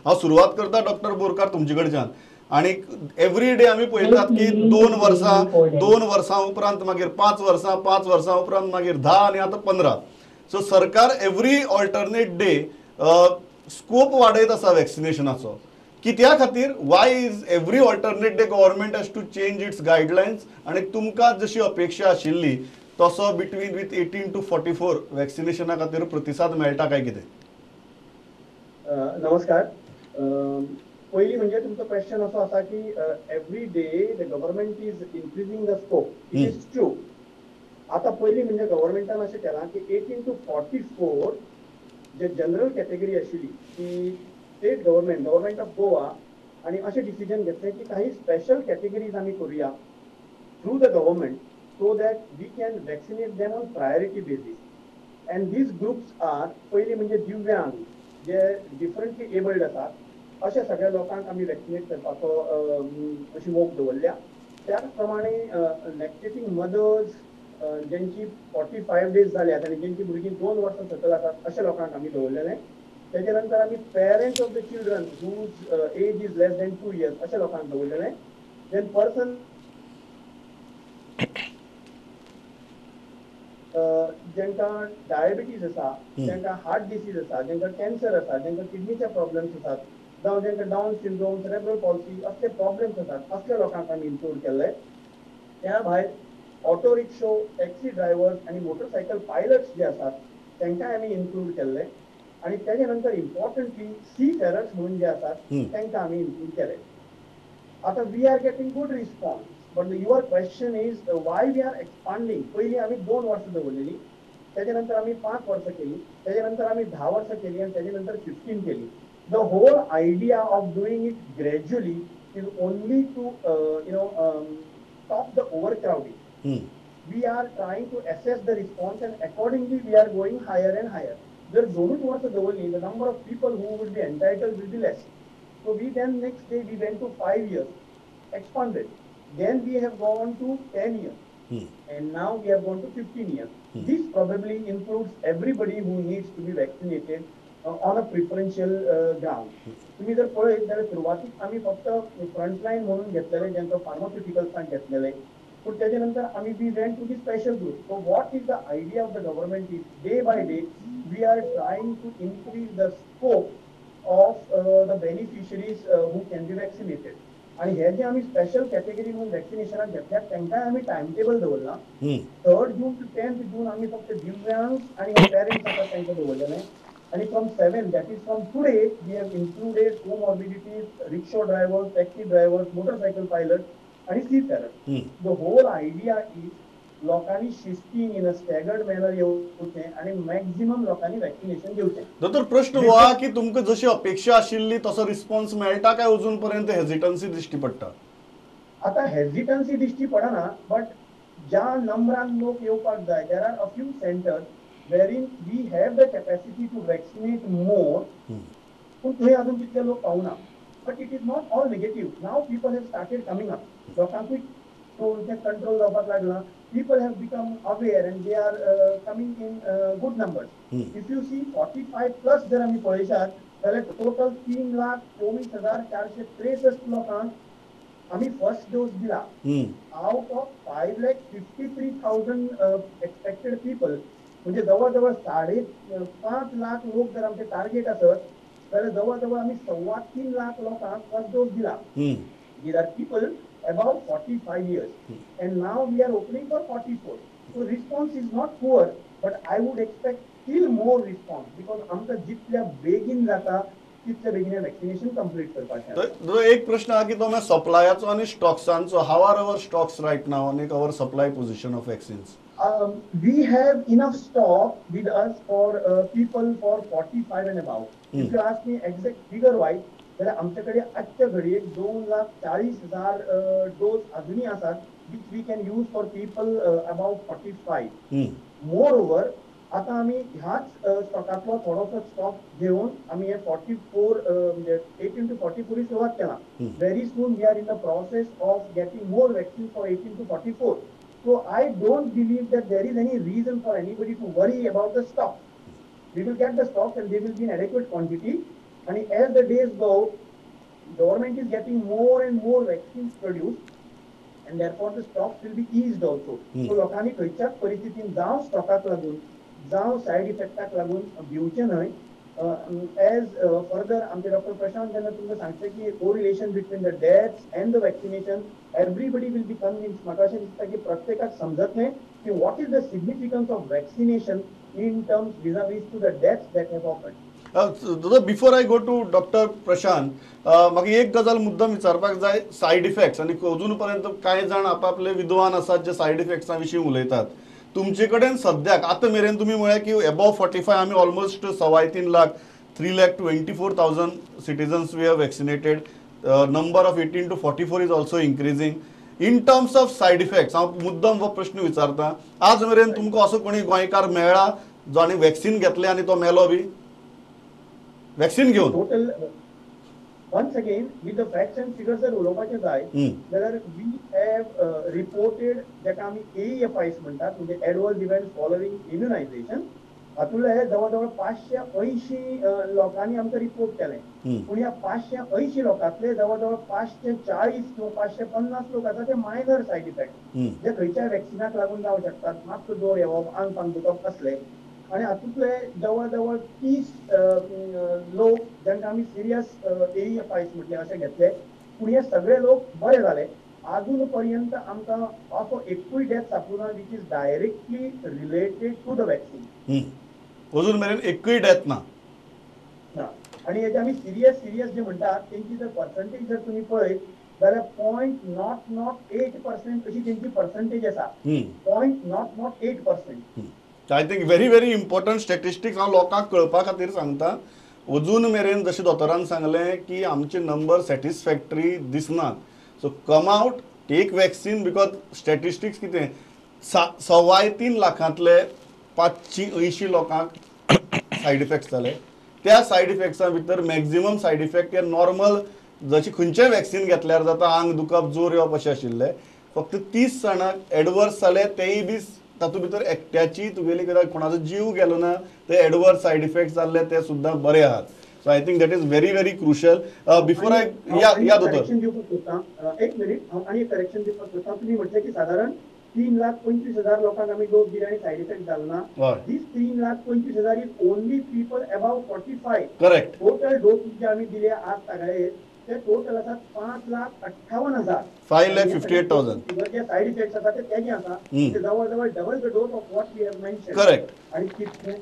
हांव सुरवात करता डॉक्टर बोरकार तुमचे कडच्यान. आनी एवरी डे आमी पळयतात की 2 वर्सां उपरांत मागीर 5 वर्सां, 5 वर्सां उपरांत मागीर 10 आनी आतां 15. सो सरकार एवरी ऑल्टरनेट डे स्कोप वाडयत आसा वॅक्सिनेशनाचो. कित्या खातीर why is every alternate day government has to change its guidelines? आनी तुमकां जशी अपेक्षा आशिल्ली तसो बिटवीन विथ 18 to 44 वॅक्सिनेशना खातीर प्रतिसाद मेळटा काय कितें? नमस्कार. पयलीं म्हणजे तुमचो क्वेश्चन असो आसा की every day the government is increasing the scope. It is true. आतां पयलीं म्हणजे गव्हर्मेंटान अशें केलां की 18 to 44 जे जनरल कॅटेगरी आशिल्ली ती state government, government of Goa आनी अशें डिसिजन घेतलें की काही स्पेशल कॅटेगरीज आमी करुया through the government so that we can vaccinate them on priority basis. And these groups are पयलीं म्हणजे दिव्यांग जे डिफरंटली एबल्ड आसात अशा सगळ्या लोकांक आमी वॅक्सिनेट करपाचो अशी मोख दवरल्या. त्याच प्रमाणे लॅक्टेटींग मदर्स ज्यांची 45 डेज जाल्यात आनी ज्यांची भुरगीं 2 वर्सां सकयल आसात अशा लोकांक आमी दवरलेलें. तेच्या नंतर आमी parents of the children whose age is less than 2 years अशा लोकांक दवरलेलें. Then person जांकां डायबिटीज आसा, जांकां हार्ट डिसीज आसा, जांकां कॅन्सर आसा, जांकां किडनीचे प्रॉब्लम्स आसात, जावं जांकां डावन सिंड्रोम, सेरेब्रल पॉल्सी असले प्रॉब्लम्स आसात असल्या लोकांक आमी इन्क्लूड केल्ले. त्या भायर ऑटो रिक्शो, टॅक्सी ड्रायव्हर्स आनी मोटरसायकल पायलट्स जे आसात तांकांय आमी इन्क्लूड केल्ले. आनी तेच्या नंतर इम्पॉर्टंटली सी फेरर्स म्हणून जे आसात तांकां आमी इन्क्लूड केले. आतां we are getting good response. But your question is why we are expanding. पयलीं आमी 2 वर्सां दवरलेली, तेच्या नंतर आमी 5 वर्सां केली, तेच्या नंतर आमी 10 वर्सां केली आनी तेच्या नंतर 15 केली. The whole idea of doing it gradually is only to stop the overcrowding. We are trying to assess the response and accordingly we are going higher and higher. जर 2 वर्सां दवरली the number of people who would be entitled will be less. So we then next day we went to 5 years, expanded. Then we have gone to 10 years. And now we have gone to 15 years. This probably includes everybody who needs to be vaccinated on a preferential ground. तुम्ही जर पळयत जाल्यार सुरवातीक आमी फक्त frontline म्हणून घेतलेले ज्यांकां फार्मास्युटिकल्सान घेतलेले, पूण तेच्या नंतर आमी we went to the special group. So what is the idea of the government is day by day we are trying to increase the scope of the beneficiaries who can be vaccinated. आनी हे जे आमी special category म्हणून वॅक्सिनेशनाक घेतल्यात तांकांय आमी time table दवरला. 3 जून two 10 जून आमी फक्त दिव्यांग आनी पेरंट्स आसात तांकां दवरलेलें. आनी from 7, that is from today, we have included comorbidities, rickshaw drivers, taxi drivers, motorcycle pilot आनी seafarers. The whole idea is लोकांनी शिस्तीन इन अ स्टॅगर्ड मॅनर येवचें आनी मॅक्झिमम लोकांनी वॅक्सिनेशन घेवचें. दोतोर, प्रश्न हो की तुमकां जशी अपेक्षा आशिल्ली तसो रिस्पॉन्स मेळटा काय अजून पर्यंत हेजिटन्सी दिश्टी पडटा? आतां हेजिटन्सी दिश्टी पडना, बट ज्या नंबरान लोक येवपाक जाय, there are a few centres wherein we have the capacity to vaccinate more, पूण थंय अजून तितले लोक पावना. But it is not all negative. Now people have started coming up. लोकांकूय कंट्रोल जावपाक लागला. People have become aware and they are coming in good numbers. If you see 45 plus जर आमी पळयशात जाल्यार टोटल 3,24,463 लोकांक आमी फर्स्ट डोस दिला. Out of 5,53,000 expected people, म्हणजे जवळ जवळ 5.5 लाख लोक जर आमचे टार्गेट आसत जाल्यार जवळ जवळ आमी 3.25 लाख लोकांक फर्स्ट डोस दिला. These are people about 45 years. And now we are opening for 44. So response is not poor, but I would expect still more response because आमकां जितल्या बेगीन जाता तितल्या बेगीन वॅक्सिनेशन कंप्लीट करपाचें. एक प्रश्न आहा की तो सप्लायाचो आनी स्टॉक्सांचो. How are our stocks right now आनी our supply position of vaccines? We have enough stock with us for people for 45 and above. If you ask me exact figure wise, जाल्यार आमचे कडेन आजच्या घडयेक 2,40,000 डोस अजुनूय आसात which we can use for people about 45. Moreover, आतां आमी ह्याच स्टॉकांतलो थोडोसो स्टॉक घेवन आमी हे 44 म्हणजे 18 to 44 सुरवात केला. Very soon we are in the process of getting more vaccine for 18 to 44. So I don't believe that there is any reason for anybody to worry about the stock. We will get the stock and they will be in adequate quantity. आनी as the days go, government is getting more and more vaccines produced and therefore the stocks will be eased also. So लोकांनी खंयच्याच परिस्थितीन जावं स्टॉकाक लागून जावं side इफेक्टाक लागून भिवचें न्हय. As further आमचे doctor Prashant जेन्ना तुमकां सांगचे की correlation between the deaths and the vaccination, everybody will be convinced. म्हाका अशें दिसता की प्रत्येकाक समजतलें की what is the significance of vaccination in terms vis-a-vis to the deaths that have occurred. Before I go to doctor Prashant, म्हाका एक गजाल मुद्दम विचारपाक जाय, सायड इफेक्ट्स. आनी अजून पर्यंत कांय जाण आपापले विद्वान आसात जे सायड इफेक्ट्सां विशीं उलयतात. तुमचे कडेन सद्याक आतां मेरेन तुमी म्हळें की एबोव 45 आमी almost 3.25 lakh, 3,24,000 citizens we have vaccinated. Number of 18 to 44 is also increasing. In terms of side effects हांव मुद्दम हो प्रश्न विचारता, आज मेरेन तुमकां असो कोणी गोंयकार मेळ्ळा जाणें वॅक्सिन घेतलें आनी तो मेलो बी वॅक्सिन घेवन? Total, once again with the facts and figures जर उलोवपाचें जाय जाल्यार we have reported जाका आमी AEFIs म्हणटात, म्हणजे एडवर्स इव्हेंट फॉलोइंग इम्युनायझेशन, हातूंतले जवळ जवळ 580 लोकांनी आमकां रिपोर्ट केलें. पूण ह्या 580 लोकांतले जवळ जवळ 540 किंवा 550 लोक आसा ते मायनर सायड इफेक्ट जे खंयच्याय वॅक्सिनाक लागून जावं शकतात, मातसो जोर येवप, आंग पांग दुखप असले. आनी हातूंतले जवळ जवळ 30 लोक जांकां आमी सिरियस AEFIs म्हटले अशें घेतले, पूण हे सगळे लोक बरे जाले. आजून पर्यंत आमकां असो एकूय death सापडूना which is directly related to the vaccine. अजून मेरेन एकूय डेथ ना. आनी हेजे आमी सिरियस सिरियस जे म्हणटात तेंची जर पर्संटेज जर तुमी पळयत जाल्यार 0.008% अशी तेंची पर्संटेज आसा, 0.008%. I think very very important statistics हांव लोकांक कळपा खातीर सांगता. अजून मेरेन जशें दोतोरान सांगलें की आमचे नंबर सॅटिस्फॅक्टरी दिसनात. So come out, take vaccine, because statistics कितें, 3.25 लाखांतले 580 लोकांक सायड इफेक्ट्स जाले. त्या सायड इफेक्ट्सां भितर मॅक्झिमम सायड इफेक्ट हे नॉर्मल जशें खंयचेय वॅक्सिन घेतल्यार जाता, आंग दुखप, जोर येवप अशें आशिल्ले. फक्त 30 जाणांक एडवर्स जाले, तेय बी तातूंत भितर एकट्याची तुगेली कित्याक कोणाचो जीव गेलो ना, ते एडवर्स सायड इफेक्ट जाल्ले ते सुद्दां बरे आहात. So I think that is very very crucial. Before I या दोतोर करेक्शन दिवपाक सोदता, एक मिनीट, हांव आनी एक करेक्शन दिवपाक सोदता. तुमी म्हटलें की सादारण 3,25,000 लोकांक आमी डोस दिले आनी सायड इफेक्ट जालो ना. दीस 3,25,000 is only people above 45. Correct. Total dose जे आमी दिले आज सगळे ते टोटल आसा 5,58,000, 5,58,000. जे सायड इफेक्ट्स आसा ते तेजे आसा, ते जवळ जवळ double the dose of what we have mention. Correct. आनी कितले